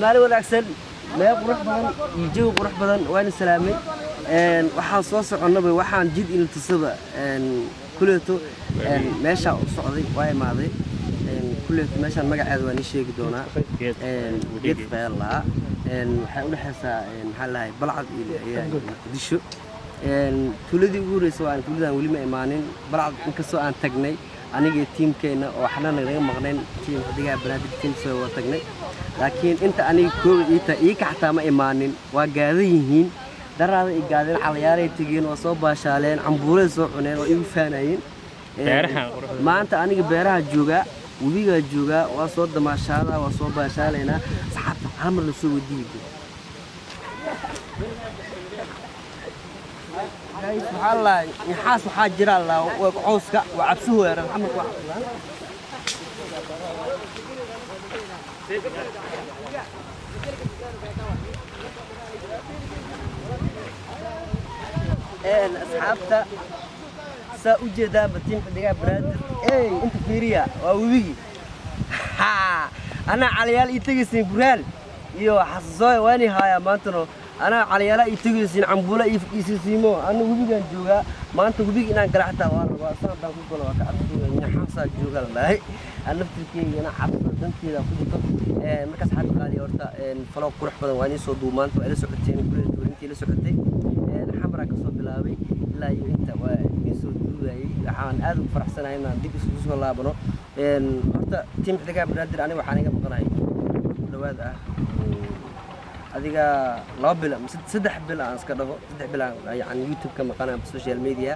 Maalin wanaagsan, meel qurux badan iyo jawi qurux badan waana salaamay. Waxaan soo soconnaba, waxaan jid ila tusaba kuleeto meeshaa u socday waa imaaday. Kuleeto meeshaan magaceeda waan ii sheegi doonaa. Geed faqeel lahaa waxay u dhexaysaa, maxaa lahay, Balcad iyo Muqdisho. Tuuladii ugu horreysay waa tuuladan, weli ma imaanin Balcad, inkastoo aan tagnay aniga tiimkeena oo waxna nagaga maqnayn, tiim Xidigaha Banaadir, tiim soo wada tagnay, laakiin inta aniga kooba ii tahay iika xataa ma imaanin. Waa gaadan yihiin, daraada i gaadeen, calayaalay tegeen, waa soo baashaaleen, cambuuray soo cuneen, waa igu faanayeen. Maanta aniga beeraha joogaa, webigaa joogaa, waa soo damaashaadaa, waa soo baashaalaynaa. Asxaabta hal mar la soo wadiyi. Guys, waxaa la nixaas, waxaa jira la cawska waa cabsuhu reer Xamarka waa cabsadaan. Asxaabta, saa u jeedaanba, tiimka Xidigaha Banaadir, ey, inta fiiriya, waa webigii. Anaa calayaal ii tegaysiin, Guraal iyo Xasasooy waani haayaa maantano. Anaa calayaala ii tegaysiin, cambuula ii siisiimo. Ana webigaan joogaa maanta, webiga inaan gala xataa waa rabaa. Saan haddaan ku galo waa ka cabsooya. Nyaxaasaa jooga la dhahay, aan naftirkeyga inaan cabsado danteeda ku jirto. Markaas xaata qaaliya horta vlog qurux badan waa inii soo duub maanta. Waa ila socoteen kuley, intii la socotay Xamaraa kasoo bilaabay ilaa iyo inta waa idiin soo duubayay. Waxaan aad ugu faraxsanahay inaan dib isugu soo laabano. Horta tiim Xidigaha Banaadir, aniga waxaan iga maqanahay ku dhawaad ah adiga 2 bil ama 3 bil aan iska dhaho, 3 bil aan yani YouTube ka maqanaa, social media.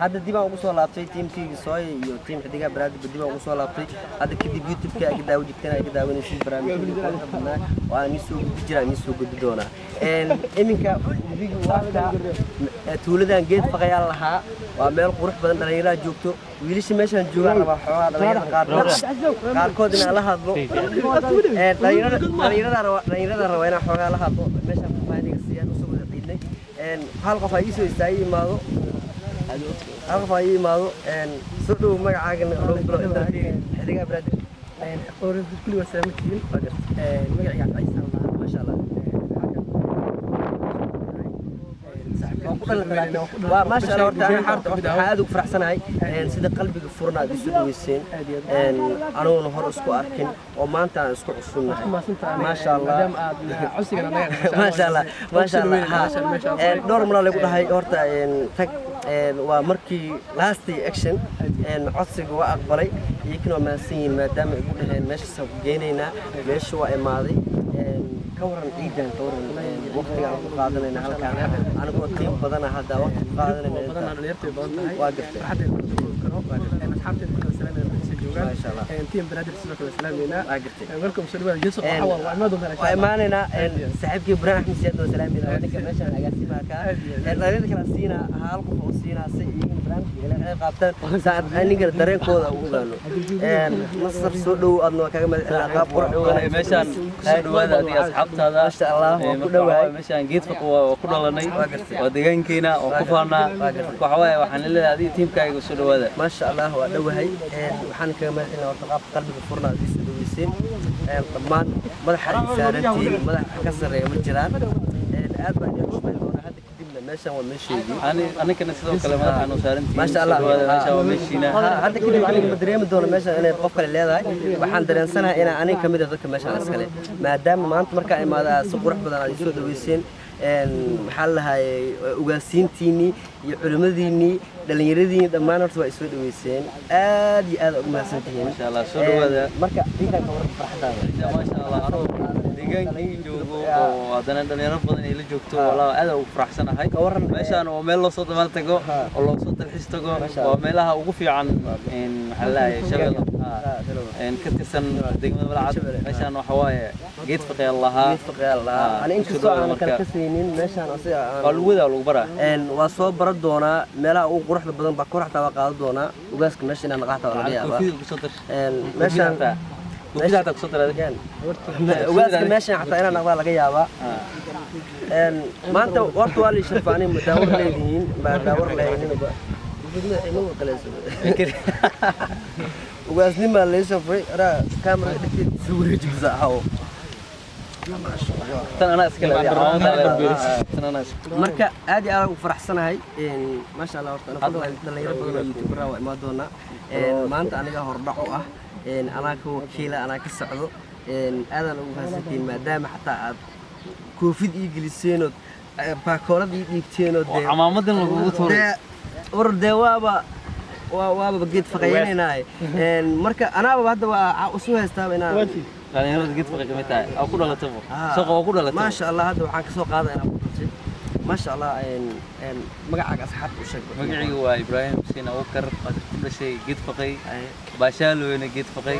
Hadda dib aan ugu soo laabtay tiimkayga Sooya iyo tiim Xidigaha Banaadir dib aan ugu soo laabtay. Hadda kadib YouTube-ka iga daawo jirteen, iga daawanaysid barnaamijyada quruxda badnaa oo aan soo gudbi jira, aan soo gudbi doonaa. Iminka webiga waaka, tuuladan Geed Faqayaal lahaa waa meel qurux badan, dhallinyaraha joogto. Wiilasha meeshaan joogaan rabaa xoogaa dhalinyarada qaarkood inaan la hadlo. Dhalinyarada rabaa inaan xoogaa la hadlo, meeshaan faahfaahin siiyaan. Usoo wada ciidnay. Hal qof ha iisoo istaagay imaado, hal qof ha ii imaado. Soo dhow, magacaaga loo bilo inta Xidigaha Banaadir. Kulli waa salaamantihiin. Magacayga Cabdiciise aan lahaa. Maasha Allah, waan ku dhalan. Waa maasha Allah. Horta aniga horta waxaan aad ugu faraxsanahay sida qalbiga furan aad isu dhaweyseen, aniguna hor isku arkin oo maanta aan isku cusubnahay. Maasha Allah, maasha Allah, maasha Allah. Dhowr maraa lagu dhahay horta tag, waa markii last action codsiga waa aqbalay, iyakina waa mahadsan yihiin maadaama igu dhaheen meeshaasaan ku geynaynaa. Meesha waa imaaday. Ka waran ciidan, ka waran waqtiga aan ku qaadanayna halkaan, anigoo tiim badana hadda waqti ku qaadanayna? Waa gartay. Maasha Allah. Waa gartay. Waa imaanaynaa. Saaxiibkii Ibraahim Axmed Siyaad waa salaamayna, waa ninka meeshaan agaasimaha ka ah. Dhalinyarada kala siinaa, hal qof oo siinaa si iyagana barnaamijka ila qayb qaabtaan, saa anigana dareenkooda u ogaano. Masar, soo dhow, aadna waa kaga mahadcelinaa qaab qurux badan. Meeshaan kusoo dhawaada adiga asxaabtaada. Maasha Allah, waa ku dhowahay. Meeshaan Geed Faq waa ku dhalanay, waa deegaankeena oo ku faanaa. Waxa waaye, waxaan leeyahay adiga tiimkaaga soo dhawaada. Maasha Allah, waa dhowahay. Waxaan kaga mahadcelinaa horta qaabka qalbiga furna aad iisoo dhaweyseen. Dhammaan madaxa ay saarantihiin, madaxa ka sarreeya ma jiraan. Aad baan idin xushmayn doonaa hadda kadibna. Meeshan waa meesheedii. Anigana sidoo kale madaxaan u saarantihiin. Maasha Allah. Meeshaan waa meeshiina. Hadda kadib aniga ma dareemi doono meeshan inay qof kale leedahay. Waxaan dareensanahay inaan aniga kamid ah dadka meeshaan iskale, maadaama maanta markaa imaada aad si qurux badan aad isoo dhaweyseen. Maxaa la lahayay, ugaasiintiinnii iyo culimmadiinnii, dhallinyaradiinii, dhammaan horta waa isoo dhaweyseen. Aad iyo aad ugu mahadsantihiin. Maasha Allah, soo dhawaada. Marka ciidan, ka waran farxadaada? Maasha Allah, anoo deegaankii joogo oo haddana dhalinyaro badan ay la joogto, walaa aad ugu faraxsanahay. Ka waran? Meeshaan waa meel loo soo dabaal tago oo loo soo dalxiis tago, waa meelaha ugu fiican, maxaa la lahayay, Shabeelle ka tirsan degmada Balcad. Meeshaan waxa waaye Geed Faqeel lahaa. Geed Faqeel lahaa. Ani inkastoo aan kala kasaynin meeshaan asiga waa lagu wadaa, lagu baraa. Waa soo baran doonaa meelaha ugu quruxda badan baa kor xataa waa qaadan doonaa. Ugaaska meesha inaan naqaxta waa laga yaabaa. Koofida kusoo dar. Meeshaan koofida xataa kusoo dar adiga. Ugaaska meeshaan xataa inaan naqdaa laga yaabaa. Maanta horta waa lii sharfaanay, ma daawar leedihiin, baa daawar lahaynin. Ugaasnimaa lii sharfay. Araa kaamarada dhegteeda soo wareejisa ahaw. Tan anaa iska leeyahay, tan anaa iska. Marka aad iyo aad ugu faraxsanahay. Maasha Allah, horta anaga dhalinyaro badan oo YouTuber ah waa imaan doonaa. Maanta aniga hordhac u ah, anaa ka wakiila, anaa ka socdo. Aadaan ugu mahadsantihiin maadaama xataa aad koofid ii geliseen ood baakoolad ii dhiibteen oo oo camaamadan lagugu tuuray. Dee war dee waaba waaba geed faqayeynaynaay. Marka anaaba hadda waa isu haystaaba inaan Dhalinyarada geed faqay kamid tahay oo ku dhalatay soqa oo ku dhalatay. Maasha Allah, hadda waxaan kasoo qaaday inaan ku dhashay, maasha Allah. Magacaaga asxaabta u sheeg. Magacaygu waa Ibraahim Xuseen Abuukar, ku dhashay geed faqay, baashaaloweyna geed faqay.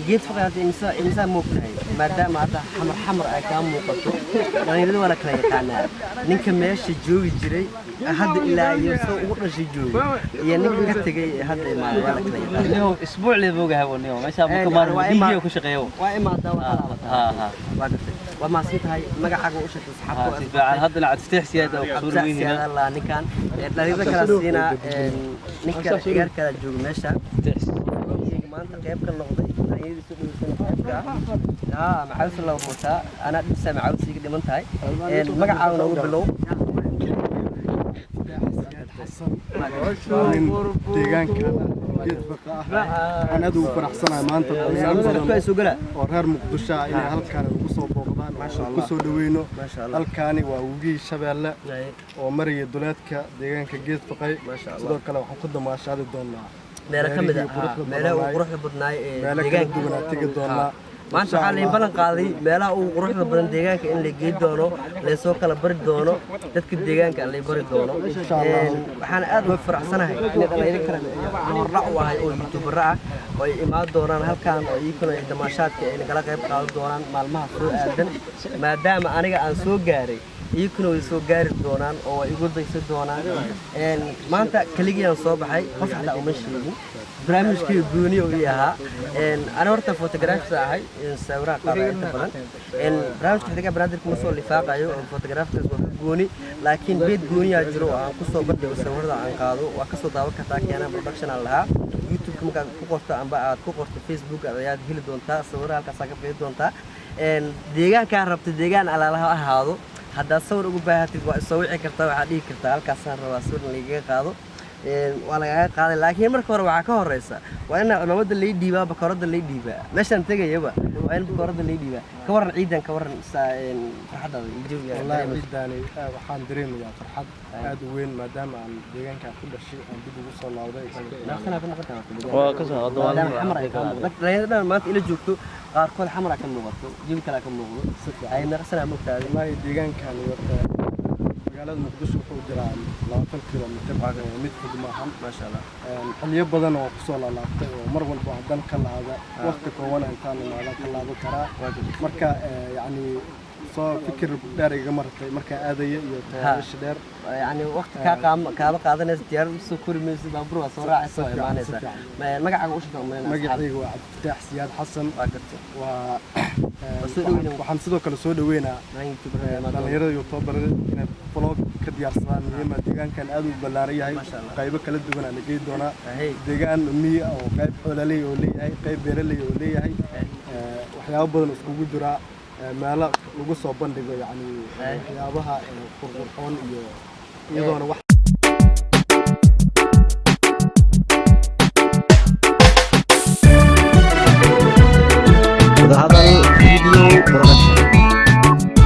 Geed faqay hadda imisa moogtahay, maadaama hadda xamar xamar ay kaa muuqato? Dhalinyarada waa la kala yaqaanaa, ninka meesha joogi jiray hadda ilaa iyo soo ugu dhashay joogi iyo ninka ka tegay ee hadda imaaday waa la kala yaqaanaa. Niyow, isbuuc lee boogahay bo niyow, meeshaa ma ka maarmo, dhiigiyo ku shaqeeyo. Waa imaadaa, waa ka laabataa. Ha ha. Waa gartay, waa mahadsan tahay. Magacaaga u sheegtay asxaabta. Si fiican. Haddana Cabdifataax Siyaad oo kusoo dhaweynayna. Allah, ninkan dhalinyarada kala siinaa, ninka ciyaar kala jooga meesha maanta qayb ka noqday dhalinyarada soo dhaweysana qaybka ah. Macaws la wataa, anaa dhibsa macaws iga dhiman tahay. Magacaaga noogu bilow. Nin deegaanka geedfaqa ah. Waxaan aad ugu faraxsanahay maanta dhalinyaro badan soo gala oo reer Muqdisho ah inay halkaan ugu soo booqdaan oo ku soo dhaweyno. Maasha Allah. Halkaani waa webigii Shabeelle oo maraya duleedka deegaanka Geedfaqay. Maasha Allah. Sidoo kale waxaan ku damaashaadi doonaa meelo ka mid ah meelihii quruxda meelaha ugu badnaay. Quruxda badnaay ee Meelo kala deegaanka. duwan aan tegi doonaa. Maanta waxaa lay ballan qaaday meelaha ugu quruxda badan deegaanka in la geey doono, laysoo kala bari doono, dadka deegaanka lay bari doono. Waxaan aad ugu faraxsanahay in dhalinyaro kale hordhac u ahay oo YouTuber ah oo ay imaan doonaan halkan oo iyaguna ay damaashaadka ay nagala qayb qaadan doonaan maalmaha soo aadan. Maadaama aniga aan soo gaaray, iyaguna way soo gaari doonaan oo way igu daysan doonaan. Maanta keligii aan soo baxay, qof xataa uma sheegin, barnaamijkii gooni uu ii ahaa. Ana horta photographer ahay, sawiraha qaada inta badan. Barnaamijka xidiga Banaadir kuma soo lifaaqayo oo photographers waa ka gooni, laakiin beed gooniyaa jiro oo aan kusoo bandhigo sawirada aan qaado. Waa kasoo daawan kartaa Keenan Production aan lahaa YouTube-ka. Markaad ku qorto amba aad ku qorto Facebook ayaad heli doontaa sawiraha, halkaasaa ka fiiri doontaa. Deegaankaa rabta, deegaan alaalaha ahaado, haddaad sawir ugu baahatid waa isoo wici kartaa, waxaad dhihi kartaa halkaasaan rabaa sawir in lagaga qaado. Waa lagaga qaaday, laakiin marka hore waxaa ka horeysa waa in cimaamada lay dhiibaa, bakoorada lay dhiibaa. Meeshaan tegayaba waa in bakoorada lay dhiibaa. Ka waran ciidan, ka waran farxadaada iyo jawiga? Wallaahi ciidaani waxaan dareemayaa farxad aad u weyn maadaama aan deegaanka ku dhashay aan dib ugu soo laabday. Waa ka soo hadda. Maadaama xamar ay kaa muuqato, dhalinyarada dhan maanta ila joogto qaarkood xamar ka muuqato, jawi kale ka muuqdo, ay meeqsanaa moogtaada? Wallaahi deegaankan horta magaalada Muqdisho wuxuu jiraa 20 kilomitir, mid fog maahan. Maasha Allah. Xilliyo badan oo kusoo laalaabtay oo mar walba haddana ka laada waqti kooban intaan imaada ka laaban karaa. Marka yacni soo fikir dheer igama ratay markaa aadaya iyo tawaariisha dheer. Yani waqti kaa qaama kaaba qaadanaysa, diyaarad usoo kori maysa, baabuur waa soo raacaysa, waa imaanaysa. Magacaaga u sheegta umaynaysa? Magacayga waa Cabdifataax Siyaad Xasan. Waa gartay. Waa Waa soo dhaweynaa. Waxaan sidoo kale soo dhaweynaa dhalinyarada youtuberada inay vlog ka diyaarsadaan muhiima. Deegaankan aad u ballaaran yahay. Masha Allah. Qaybo kala duwan aa la geyi doonaa. Ahey. Deegaan miyi ah oo qayb xoololey oo leeyahay, qayb beeraley oo leeyahay, waxyaabo badan oo iskugu jira, meelo lagu soo bandhigo yacni waxyaabaha qurqurxoon iyo iyadoona wax. Wadahadal Video Production.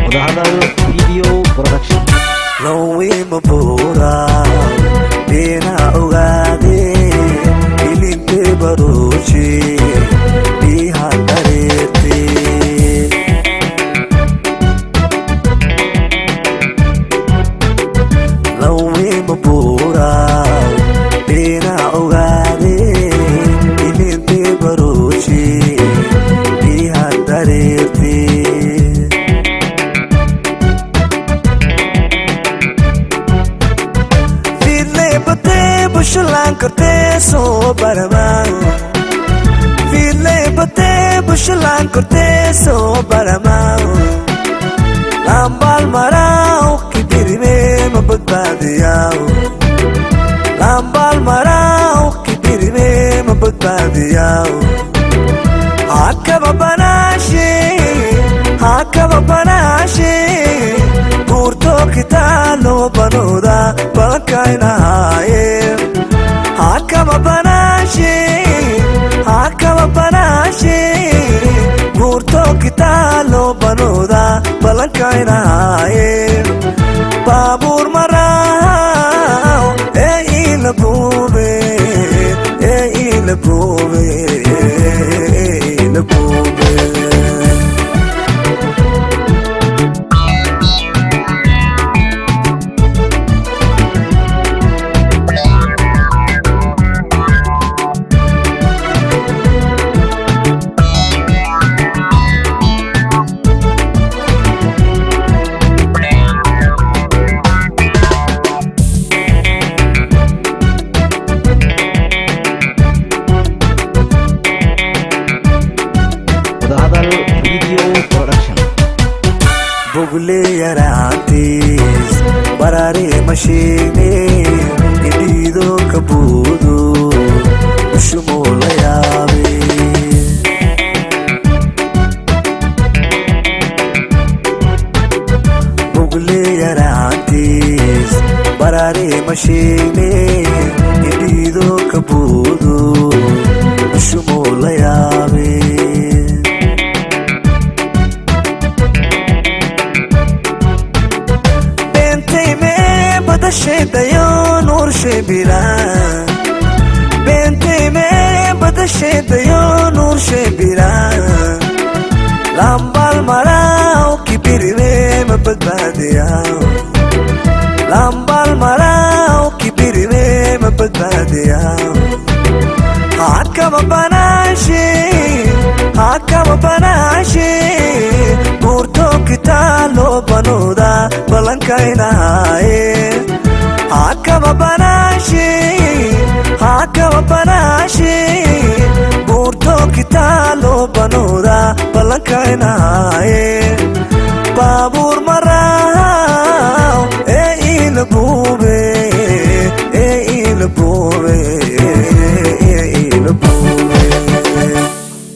Wadahadal Video Production. Lowima buura bina ogaade ilinte baruuji biha dareerte. Lowima buura bina ogaade ilinte baruuji biha dareerte. Bushalaan kortee soo baramaa fiidley batee bushalaan kortee soo baramaa lambaal maraaw kidirime ma badbaadiyaa lambaal maraaw kidirime ma badbaadiyaa hakaba banaashe hakaba banaashe buurto kitaalo banooda balkaynahaaye hakaba banaashe hakaba banaashe buurto kitaalo banooda balankaynahaaye baabuur maraaw ee ila buube ee ila buube ee ila buube. Wadahadal Video Production. Bugle yaraantiis barare ma sheegne indhiido ka buudo ushumoo la yaabe. Bugle yaraantiis barare ma sheegne indhiido ka buudo ushumoo la yaabe. Beentayme badasheedayo nuurshe bila beentayme badasheedayo nuurshe bila lambaal maraaw kibirime ma badbaadiyaa lambaal maraaw kibirime ma badbaadiyaa hakaba banaashe hakaba banaashe buurto kitaalo banooda balankaynahaaye hakaba banaashe hakaba banaashe buurto kitaalo banooda balankaynahaaye baabuur maraaw ee ila buube ee ila buube ee ila buube.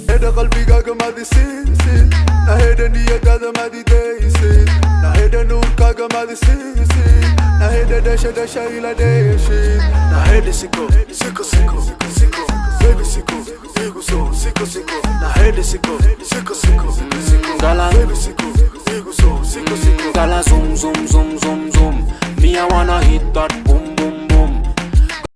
Naheda qalbigaaga madisiisid naheda niyadaada madidaysid naheda nuurkaaga madisiisid naheda dhasha dhasha ila dheeshid naheda siko siko siko siko baby siko igu soo siko siko naheda siko siko siko siko baby siko igu soo siko siko. Gala zoom zoom zoom zoom zoom. Me I wanna hit that boom.